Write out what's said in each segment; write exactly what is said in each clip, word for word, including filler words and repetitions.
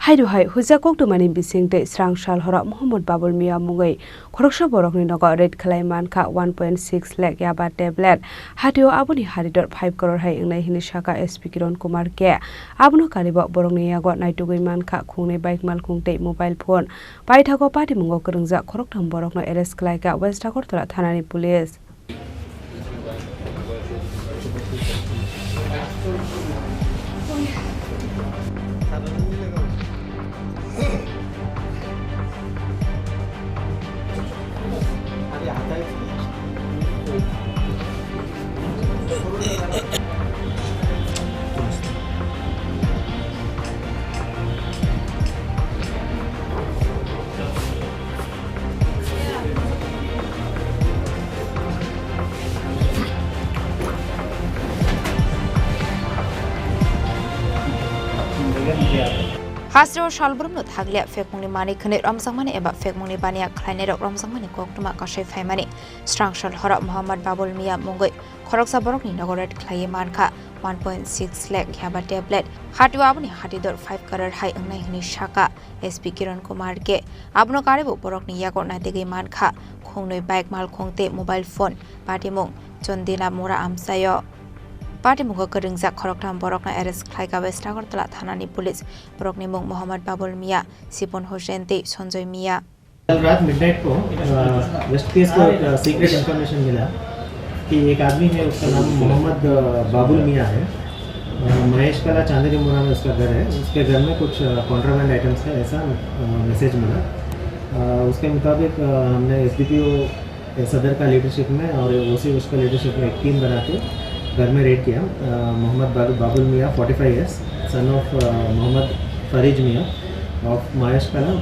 Haidu hai huja koktwmani bising tei srang sal horo Mohammad Babul Mia mungwi khoroksa borokni nogo raid khlai mankha one point six lakh yaba tablet. Hatio aboni haridor five crore hai wngnai hwnwi sakha S P Kiran Kumar K. Abono karibo borokni yago naitugwi mankha khungnwi bike malkhung tei mobile phone. Paithago patimungo kwrwngjak khoroktham borokno arrest khlaikha West Agartala thanani police. Hasteo salbrumno thakliya phekmungni manwi khwnwi romjakmani eba phekmungni baniya khlainairok romjakmani koktwma kasai phaimani srang sal horo Mohammad Babul Mia mungwi khoroksa borokni nogo raid khlaiwi mankha one point six lakh yaba tablet. Hatio aboni haridor five crore hai wngnai hwnwi sakha S P Kiran Kumar K. Abono karibo borokni yago naitugwi mankha khungnwi bike malkhung tei mobile phone. Patimung Chondina Mura amchaio. Patimungo kwrwngjak khoroktham borokno arrest khlaikha West Agartala thanani police. Borokni mung Mohammad Babul Mia, Sipon Hussain tei Sanjoy Mia. कल रात मिडनाइट को, अ, waste PS को एक, अ, secret information मिला कि एक आदमी है, उसका नाम मोहम्मद, अ, बाबुल मियाँ है। अ, महेश कला चांदनी मुरा में उसका घर है। उसके घर में कुछ, अ, कॉन्ट्राबैंड आइटम्स है, ऐसा, अ, मैसेज मिला। अ, उसके मुताबिक, अ, हमने एसडीपीओ सदर का लीडरशिप में और ओसी उसका लीडरशिप में एक टीम बना के घर में रेड किया। अ, मोहम्मद बाबु-, बाबुल मियाँ, forty five years, son of, अ, मोहम्मद फरीज मियाँ of महेश कला,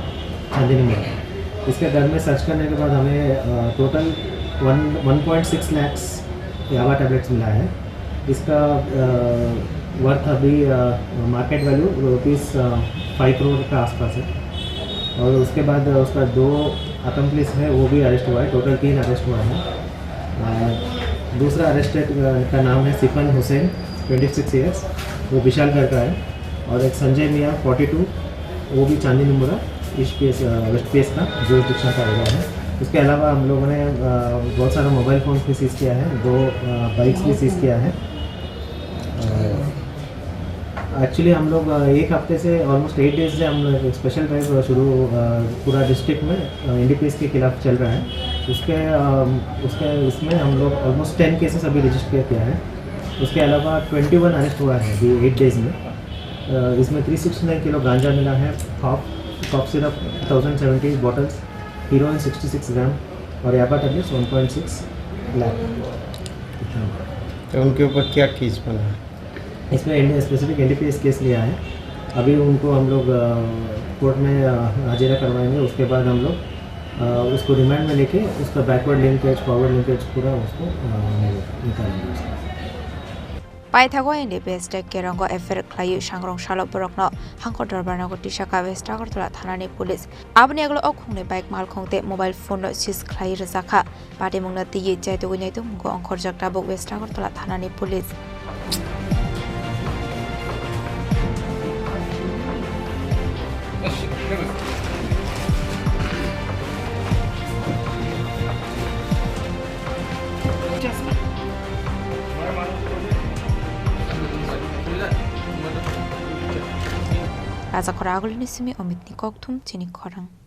चांदनी मुरा। इसके घर में सर्च करने के बाद हमें, अ, total one, one point six lakhs yaba tablets मिला है। इसका, अ, वर्थ अभी, अ, मार्केट वैल्यू रुपीस, अ, फ़ाइव करोड़ का आसपास है। और उसके बाद उसका दो अकम्प्लिस है, वो भी अरेस्ट हुआ है, टोटल तीन अरेस्ट हुआ है। अ, दूसरा अरेस्टेड, अ, का नाम है सिफन हुसैन, ट्वेंटी सिक्स ईयर्स, वो विशालगढ़ का है। और एक संजय मियाँ, फ़ोर्टी टू, वो भी चांदनी मुरा, ईस्ट पीएस, अ, वेस्ट पीएस का जुरिडिक्शन का एरिया है। उसके अलावा हम लोगों ने, अ, बहुत सारा मोबाइल फ़ोन भी सीज किया है, दो, अ, बाइक्स भी सीज किया है। अ, एक्चुअली हम लोग, अ, एक हफ्ते से, ऑलमोस्ट एट डेज से हम लोग एक स्पेशल ड्राइव शुरू, अ, पूरा डिस्ट्रिक्ट में, अ, एनडीपीएस के खिलाफ चल रहा है। उसके, अ, उसके, उसमें हम लोग ऑलमोस्ट टेन केसेस अभी रजिस्टर किया है। उसके अलावा ट्वेंटी वन अरेस्ट हुआ है अभी एट डेज में। अ, इसमें थ्री सिक्सटी नाइन किलो गांजा मिला है, cough, cough syrup thousand seventy bottles, heroin sixty six gram और yaba tablets one point six lakh. तो उनके ऊपर क्या केस बना है? इसमें एन-, स्पेसिफिक एनडीपीएस केस लिया है। अभी उनको हम लोग, अ, कोर्ट में, अ, हाजिरा करवाएंगे। उसके बाद हम लोग, अ, उसको रिमांड में लेके उसका बैकवर्ड लिंकेज, फॉरवर्ड लिंकेज पूरा उसको, अ, हम लोग निकालेंगे उसका। Paithago N D P S tei Kerongo F I R khlaiwi sangrong salo borokno hangkor dorbar nogo tisakha West Agartala thanani police. Aboni yagulo o khungnwi bike malkhung tei mobile phone no seize khlaiwi rwjakha. Patimungno twiwi chaitugwi naitukmungo ongkhorjak tabuk West Agartala thanani police. Rajakhor Agulini simi Omitni kokthum chini khorang.